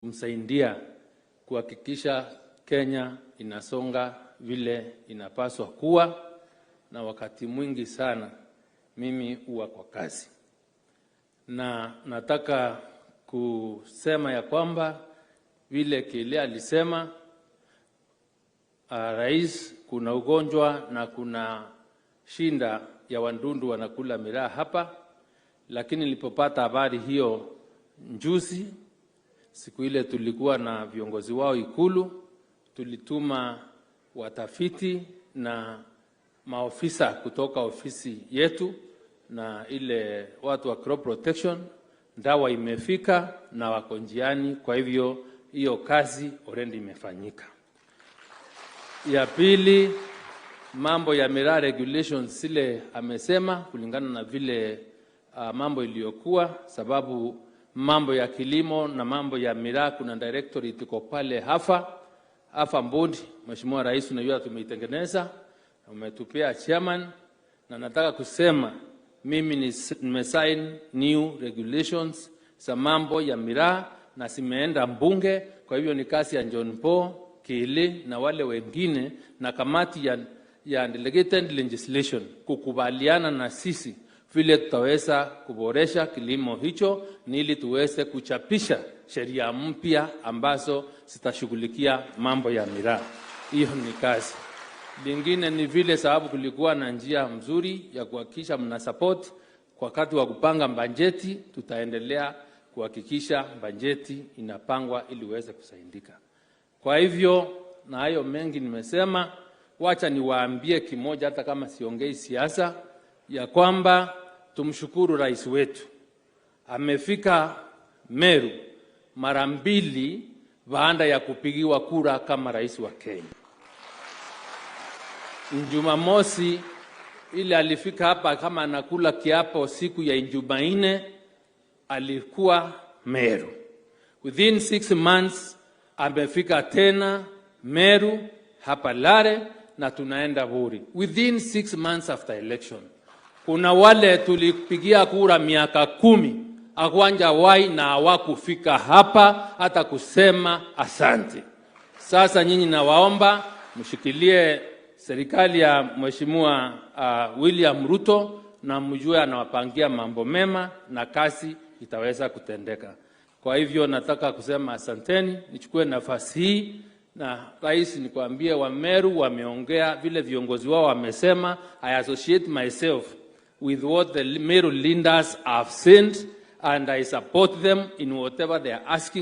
Kumsaidia kuhakikisha Kenya inasonga vile inapaswa kuwa, na wakati mwingi sana mimi huwa kwa kazi, na nataka kusema ya kwamba vile Kile alisema, rais, kuna ugonjwa na kuna shida ya wadudu wanakula miraa hapa, lakini nilipopata habari hiyo juzi, siku ile tulikuwa na viongozi wao Ikulu, tulituma watafiti na maofisa kutoka ofisi yetu na ile watu wa crop protection. Dawa imefika na wako njiani, kwa hivyo hiyo kazi already imefanyika. Ya pili, mambo ya miraa regulations zile amesema kulingana na vile mambo iliyokuwa, sababu mambo ya kilimo na mambo ya miraa kuna directorate iko pale AFA board. Mheshimiwa Rais, unajua tumeitengeneza, umetupea chairman, na nataka kusema mimi nimesign new regulations za mambo ya miraa na zimeenda bunge. Kwa hivyo ni kazi ya John Paul Kili na wale wengine na kamati ya delegated legislation kukubaliana na sisi vile tutaweza kuboresha kilimo hicho, ni ili tuweze kuchapisha sheria mpya ambazo zitashughulikia mambo ya miraa. Hiyo ni kazi. Lingine ni vile sababu kulikuwa na njia mzuri ya kuhakikisha mna support wakati wa kupanga bajeti, tutaendelea kuhakikisha bajeti inapangwa ili uweze kusaidika. Kwa hivyo na hayo mengi nimesema, wacha niwaambie kimoja, hata kama siongei siasa, ya kwamba tumshukuru rais wetu amefika Meru mara mbili baada ya kupigiwa kura kama rais wa Kenya. Jumamosi ile alifika hapa kama anakula kiapo siku ya Jumanne, alikuwa Meru. Within 6 months amefika tena Meru hapa Lare na tunaenda Buuri. Within 6 months after election. Kuna wale tulipigia kura miaka 10 hawajawahi na hawakufika hapa hata kusema asante. Sasa nyinyi nawaomba mshikilie serikali ya Mheshimiwa William Ruto na mjue anawapangia mambo mema na kazi itaweza kutendeka. Kwa hivyo nataka kusema asanteni, nichukue nafasi hii na rais, nikwambie Wameru wameongea vile viongozi wao wamesema. I associate myself with what the Meru leaders have said and I support them in whatever they are asking.